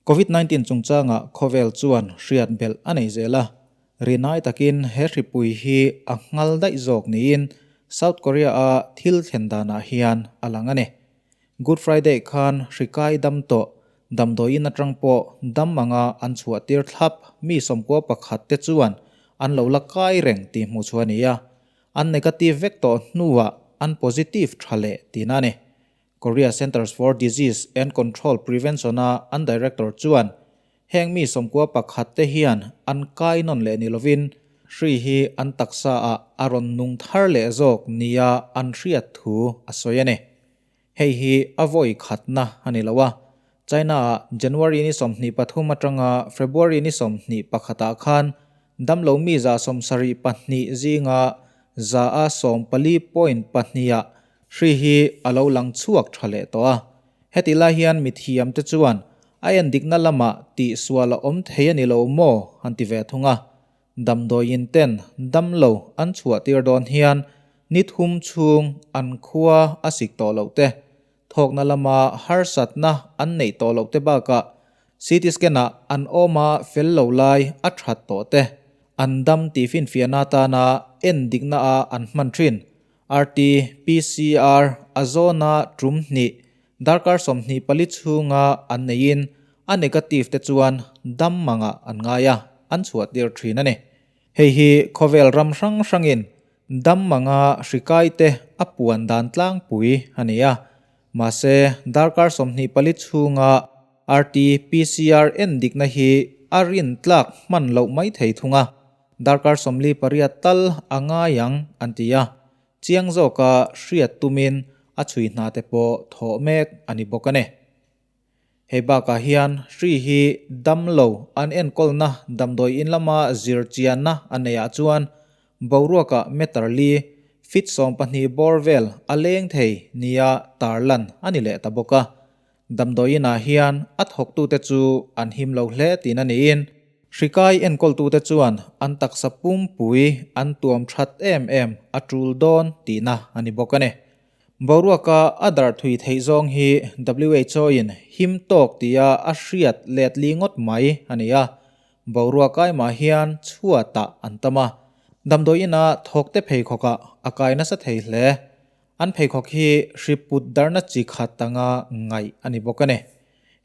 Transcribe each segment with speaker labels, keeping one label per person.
Speaker 1: Covid 19 chungchangah khawvel chuan hriat belh a nei zel a, rinai takin he hripui hi a nghal daih zawk niin South Korea-a thil thlen danah hian a lang a ni. Good Friday khan hri kai dam tawh damdawiin atang pawh dam anga an chhuah tir thlap mi 11 te chuan an lo la kai reng tih hmuh chhuah a ni a, an negative vek tawh hnuah an positive tha leh tihna a ni. Korea Centers for Disease and Control Prevention-a an director chuan heng mi 11 te hian an kai nawn leh ni lovin hri hi an taksa ah a rawn nung thar leh zawk nia an hriat thu a sawi a ni. Hei hi a vawi khatna a ni lo a, China-ah January ni 23 atanga February ni 21 ah khan damlo mi 72 zinga 14.2% ah Hri hi a lo lang chhuak tha leh tawh a. Heti lai hian mithiam te chuan a endikna lamah tihsual a awm thei a ni lo maw an ti ve thung a. Damdawiin ten damlo an chhuah tir dawn hian ni thum chhung an khua a sik tawh loh te, thawkna lama harsatna an neih tawh loh te bakah CT scan-ah an awma fel lo lai a that tawh te, an dam tih finfiahna atana endikna a an hman thin. RT, PCR, a zawna tum hnih, darkar 24 chhunga an neiin a negative te chuan dam mangah an ngai a, an chhuah tir thin a ni. Hei hi khawvel ram hrang hrangin dam manga hri kai te a puan dan tlangpui a ni a. Mahse, darkar 24 chhunga RT, PCR endikna hi a rin tlak hman loh mai thei thung a. Darkar 48 tal a ngai ang an ti a, chiang zawka hriat tumin a chhui hna te pawh thawh mek a ni bawk a ni. Hei bakah hian hri hi dam lo an enkawlna damdawi in lama zir chianna a neihah chuan boruaka meter li feet 12 bawr vel a leng thei nia tarlan a ni leh ta bawk a. Damdawiinah hian a thawktute chu an him lo hle tihna niin hri kai enkawltute chuan an taksa pumpui an tuam that em em a tul dawn tihna a ni bawk a ni. Boruaka a darh thui theih zawng hi WHO-in him tawk tia a hriat let li ngawt mai a ni a, boruak aimah hian chhuatah an tam a, damdawiinah thawkte pheikhawkah a kai nasa thei hle. An pheikhawk hi hri put darna chi khat anga ngaih a ni bawk a ni.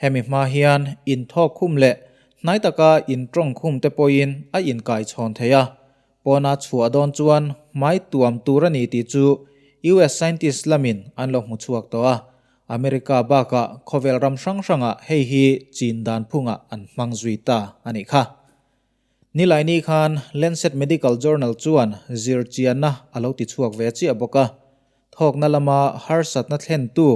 Speaker 1: Hemi hma hian inthawk khum leh hnai taka intawng khum te pawhin a inkai chhawn thei a. Pawna chhuah dawn chuan hmai tuam tur a ni tih chu US scientist lamin an lo hmu chhuak tawh a. America bakah khawvel ram hrang hrangah hei hi chin dan phungah an hmang zui ta a nih kha. Nilaini khan Lancet Medical Journal chuan zirchianna a lo ti chhuak ve chiah bawk a. Thawkna lama harsatna thlentu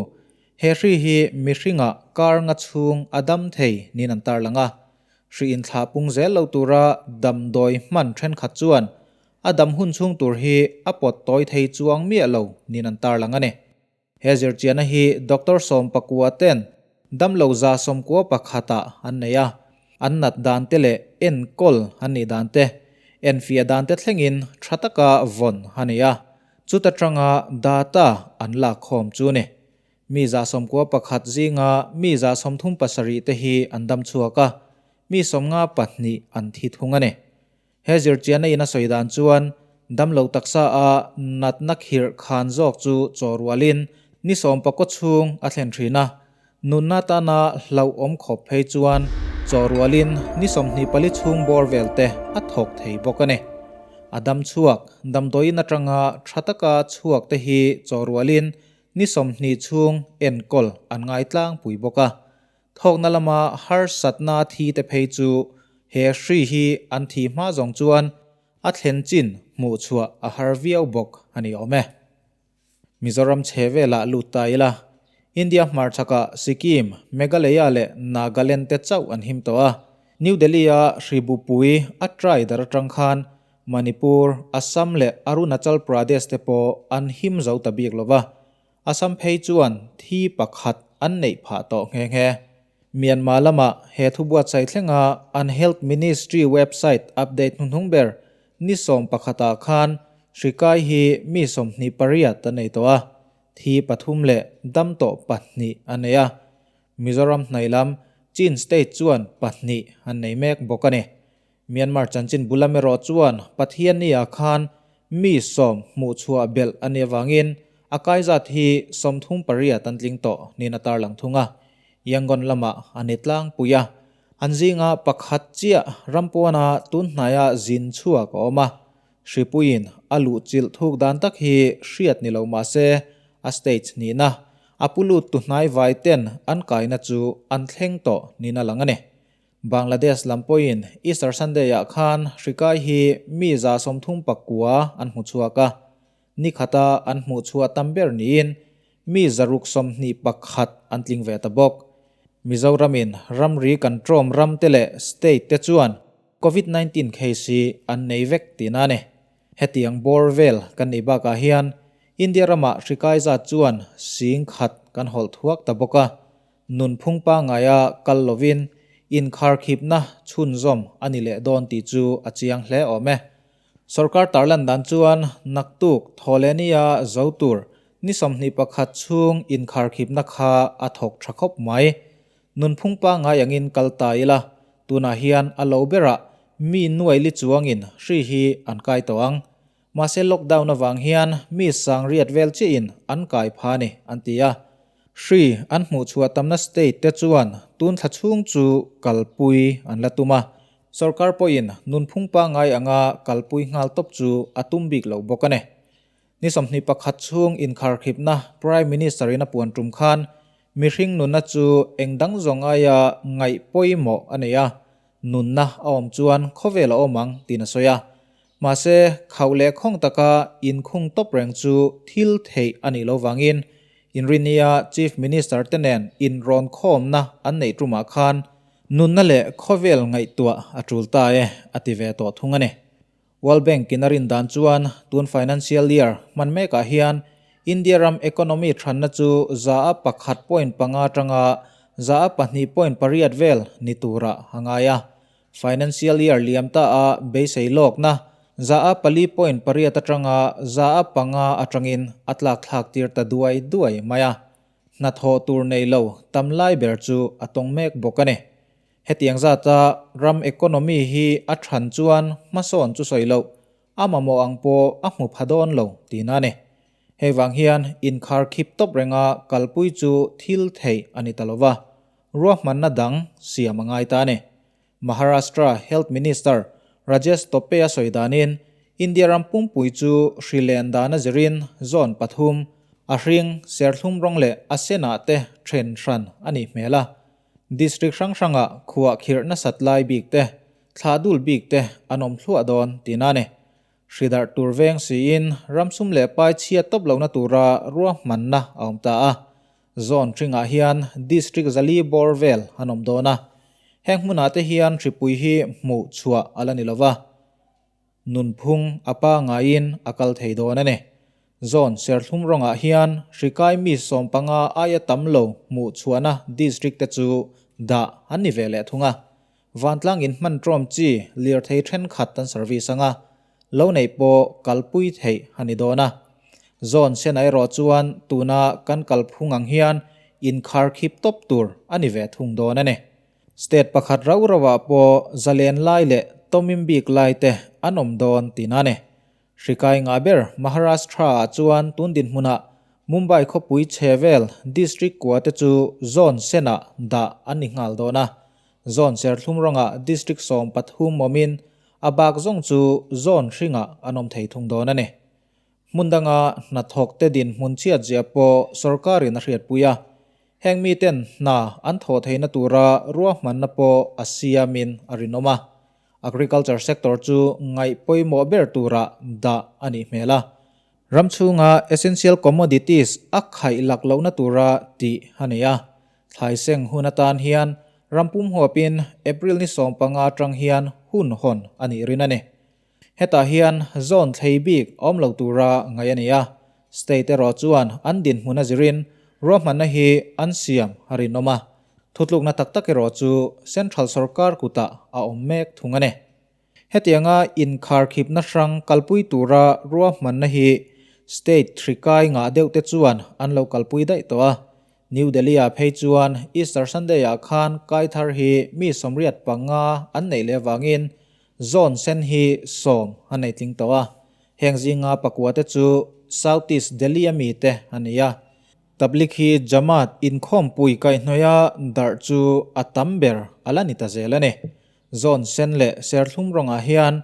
Speaker 1: he hri hi mihringah kar nga chhung a dam thei niin an tarlang a. Hri inthlah pung zel lo tura damdawi hman thenkhat chuan a dam hun chhung tur hi a pawt tawi thei chuang miah lo niin an tarlang a ni. He zirchianna hi Doctor 19 ten damlo 91ah an nei a, an nat dan te leh enkawl an nih dan te, enfiah dan te thlengin tha taka vawn a ni a, chuta tanga data an lak khawm chu ni. Mi 91 zinga mi 37 te hi an dam chhuak a, mi 52 an thi thung a ni. He zirchianna in a sawi dan chuan damlo taksa a natna khirh khan zawk chu chawrualin ni 19 chhung a thlen thin a, nunna tana hlauhawm khawp phei chuan chawrualin ni 24 chhung bawr vel te a thawk thei bawk a ni. A dam chhuak damdawiin atanga tha taka chhuak te hi chawrualin ni 20 chhung enkawl an ngai tlangpui bawk a. Thawkna lama harsatna thi te phei chu he hri hi an thi hma zawng chuan a thlen chin hmuh chhuah a har viau bawk a ni awm e. Mizoram chhe velah lut ta ila, India hmarchhakah Sikkim, Meghalaya leh Nagaland te chauh an him tawh a. New Delhi-a hri bupui a trai dar atang khan Manipur, Assam leh Arunachal Pradesh te pawh an him zo ta bik lova. Assam phei chuan thi pakhat an neih phah tawh nghe nghe. Myanmar lamah he thu buatsaih thlenga an Health Ministry website update hnuhnung ber ni 11ah khan hri kai hi mi 28 an nei tawh a, thi 3 leh dam tawh 2 a nei a. Mizoram hnai lam Chin State chuan pahnih an nei mek bawk a ni. Myanmar chanchin bula erawh chuan Pathianni-ah khan mi 10 hmuhchhuah belh a nih avangin a kai zat hi 38 an tling tawh niin a tarlang thung a. Yangon lamah a ni tlangpui a, an zinga pakhat chiah rampuana tun hnaia zin chhuak a awm a. Hripuiin a luhchilh thuk dan tak hi hriat ni lo mah se a stage nihna a pu lut tu hnai vai ten an kaina chu an thleng tawh niin a lang a ni. Bangladesh lam pawhin Easter Sunday-ah khan hrikai hi mi 39 an hmu chhuak a, ni khata an hmuh chhuah tam ber niin mi 621 an tling ve ta bawk. Mizoramin ramri kan ṭawm ram te leh state te chuan Covid 19 case hi an nei vek tihna a ni. Hetiang bawr vel kan nih bakah hian India ramah hrikai zat chuan sing khat kan hawlh thuak ta bawk a, nunphung pangaia kal lovin inkharkhipna chhunzawm a ni leh dawn tih chu a chiang hle awm e. Sorkar tarlan dan chuan naktuk Thawhlehnia zo tur ni 21 chhung inkharkhipna kha a thawk tha khawp mai. Nunphung pangai angin kal ta ila, tunah hian a lo berah mi nuai li chuangin hri hi an kai tawh ang. Mahse lockdown avang hian mi sang riat vel chiahin an kai pha a ni, an ti a. Hri an hmuhchhuah tamna state te chuan tun thla chhung chu kalpui an la tum a. Sorkar pawhin nunphung pangai anga kalpui nghal tawp chu a tum bik lo bawk a ni. Ni 21 chhung inkharkhipna Prime Minister in a puan tum khan mihring nunna chu eng dang zawng aia ngaih pawimawh a nei a, nunna a awm chuan khawvel a awm ang tiin a sawi a. Mahse, khauh leh khawng taka inkhung tawp reng chu thil theih a nih lo vangin Inrinia Chief Minister te nen inrawn khawmna an neih tumah khan nunna leh khawvel ngaihtuah a tul ta e a ti ve tawh thung a ni. World Bank in a rin dan chuan tun financial year hman mekah hian India ram economy thanna chu 1.5% atanga 2.8% vel ni turah a ngai a. Financial year liam ta a beisei lawkna 4.8% atanga 5% atangin a tlak thlak tir ta duai duai mai a. Hnathawh tur nei lo tam lai ber chu a tawng mek bawk a ni. Hetiang zata ram economy hi a than chuan hmasawn chu sawi loh, a mamawh ang pawh a hmu pha dawn lo tihna a ni. Hei vang hian inkhar khip tawp renga kalpui chu thil theih a ni ta lo va, ruahmanna dang siam a ngai ta a ni. Maharashtra Health Minister Rajesh Tope a sawi danin India ram pumpui chu hri len dana zirin zone pathum, a hring, serthlum rawng leh a senah te then hran a nih hmel a. District hrang hrangah khuah khirh nasat lai bik te, thlah dul bik te an awm thluah dawn tihna a ni. Hridarh tur veng siin ramsum leh pai chhiat tawp lohna tura ruahmanna a awm ta a. Zone hringah hian District 400 bawr vel an awm dawn a. Heng hmunah te hian hripui hi hmuh chhuah a la ni lova. Nunphung a pangaiin a kal thei dawn a ni. Zone serthlum rawngah hian hrikai mi 15 aia tam lo hmuh chhuahna district te chu dah an ni ve leh thung a. Vantlang in hman ṭawm chi lirthei ṭhenkhat an service anga lo neih pawh kalpui theih a ni dawn a. Zone sen erawh chuan tuna kan kalphung ang hian inkhar khip tawp tur a ni ve thung dawn a ni. State pakhat rau rauah pawh zalen lai leh tawmim bik lai te an awm dawn tihna a ni. Hrikai ngah ber Maharashtra ah chuan tun dinhmunah Mumbai khawpui chhe vel district kua te chu zone senah dah an ni nghal dawn a. Zone serthlum rawngah district 13 awmin a bak zawng chu zone hringah an awm thei thung dawn a ni. Hmun danga hnathawk te dinhmun chhiat zia pawh sorkarin a hriatpui a. Heng miten hna an thawh theihna tura ruahmanna pawh a siamin a rinawm a. Agriculture sector chu ngaih pawimawh ber tura dah a nih hmel a. Ram chhunga essential commodities a khaih lak lohna tura tih a ni a. Thlai seng hun atan hian ram pum huapin April ni 15 atang hian hun hawn a nih rin a ni. Hetah hian zone thlei bik awm lo tura ngaih a ni a, state erawh chuan an dinhmun a zirin ruahmanna hi an siam a rinawm a, thutlukna tak tak erawh chu central sorkar kutah a awm mek thung a ni. Hetianga inkharkhipna hrang kalpui tura ruahmanna hi state hrikai ngah deuh te chuan an lo kalpui daih tawh a. New Delhi-ah phei chuan Easter Sunday-ah khan kai thar hi mi 85 an neih leh avangin zone sen hi 10 a nei tling tawh a. Heng zinga pakua te chu South East Delhi-a mite a ni a. Tablighi Jamaat inkhawmpui kaihhnawih a darh chu a tam ber a la ni ta zel a ni. Zone sen leh serthlum rawngah hian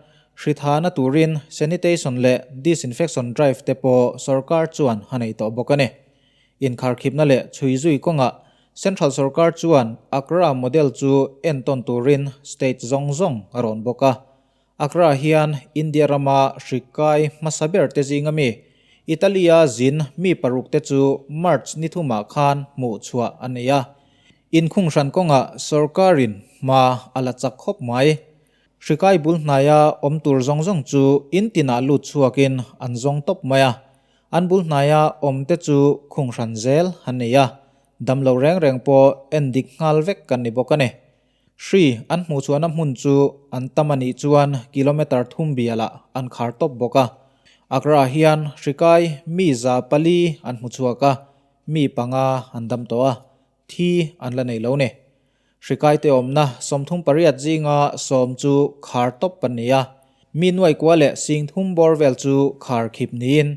Speaker 1: hrithana turin sanitation leh disinfection drive te pawh sorkar chuan a nei tawh bawk a ni. Inkharkhipna leh chhuizui kawngah Central sorkar chuan Agra model chu entawn turin state zawng zawng a rawn bawk a. Agra hian India rama hri kai hmasa ber te zinga mi Italy-a zin mi paruk te chu March ni thumah khan hmuh chhuah a nei a. Inkhung hran kawngah sorkarin hma a la chak khawp mai. Hri kai bul hnaia awm tur zawng zawng chu in tinah lut chhuakin an zawng tawp mai a. An bul hnaia awm te chu khung hran zel an nei a, damlo reng reng pawh en dik nghal vek kan ni bawk a ni. Hri an hmuh chhuahna hmun chu an tam a nih chuan kilometre thum bialah an khar tawp bawk a. Agra hian hri kai mi 400 an hmu chhuak a, mi 5 an dam tawh a, thi an la nei lo ni. Hri kaite awmna 38 zinga 10 chu khar tawp an ni a, mi nuai kua leh 30,000 bawr vel chu khar khip niin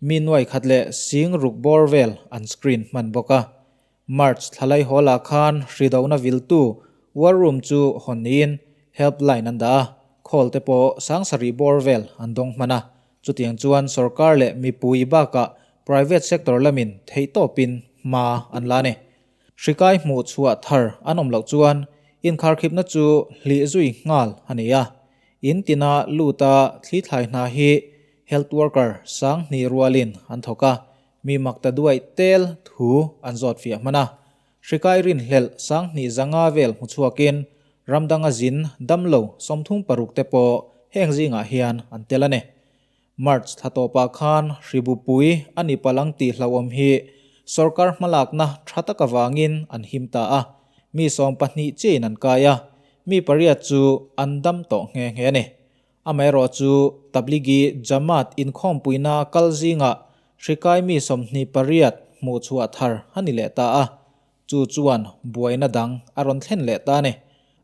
Speaker 1: mi 1,060,000 bawr vel an screen hman bawk a. March thlalai hawlah khan hri dona viltu war room chu hawn niin helpline an dah a, call te pawh 7,000 bawr vel an dawng hman a. Chutiang chuan sorkar leh mipui bakah private sector lamin theihtawpin hma an la a ni. Hri kai hmuh chhuah thar an awm loh chuan inkharkhipna chu hlih zui nghal a ni a. In tina luta thli thlai hna hi health worker 2000 rualin an thawk a, mi makta duaih tel thu an zawt fiah hman a. Hri kai rinhlelh 2500 vel hmu chhuakin ramdanga zin damlo 36 te pawh heng zingah hian an tel a ni. March thla tawpah khan hri bupui a ni palang tih hlauhawm hi sorkar hmalakna tha tak avangin an him ta a, mi 12 chiin an kai a, mi 8 chu an dam tawh nghe nghe a ni. Amaherawh chu Tablighi Jamaat inkhawmpuina kal zingah hri kai mi 28 hmuh chhuah thar a ni leh ta a, chu chuan buaina dang a rawn thlen leh ta a ni.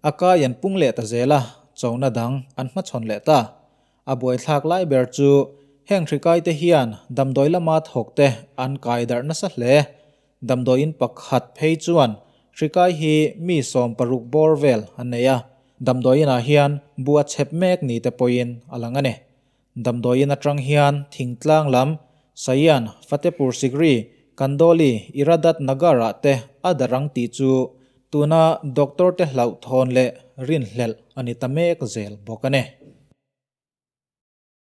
Speaker 1: A kai an pung leh ta zel a, chona dang an hmachhawn leh ta. A buaithlak lai ber chu heng hri kaite hian damdawi lama thawk te an kai darh nasa hle. Damdawiin pakhat phei chuan hri kai hi mi 60 bawr vel an nei a, damdawiinah hian bu a chhep mek ni te pawhin a lang a ni. Damdawiin atang hian thingtlang lam Sayan, Fatehpur Sikri, Kandoli, Iradat Nagar-ah te a darang tih chu tuna doctor te hlauhthawn leh rinhlelh a ni ta mek zel bawk a ni.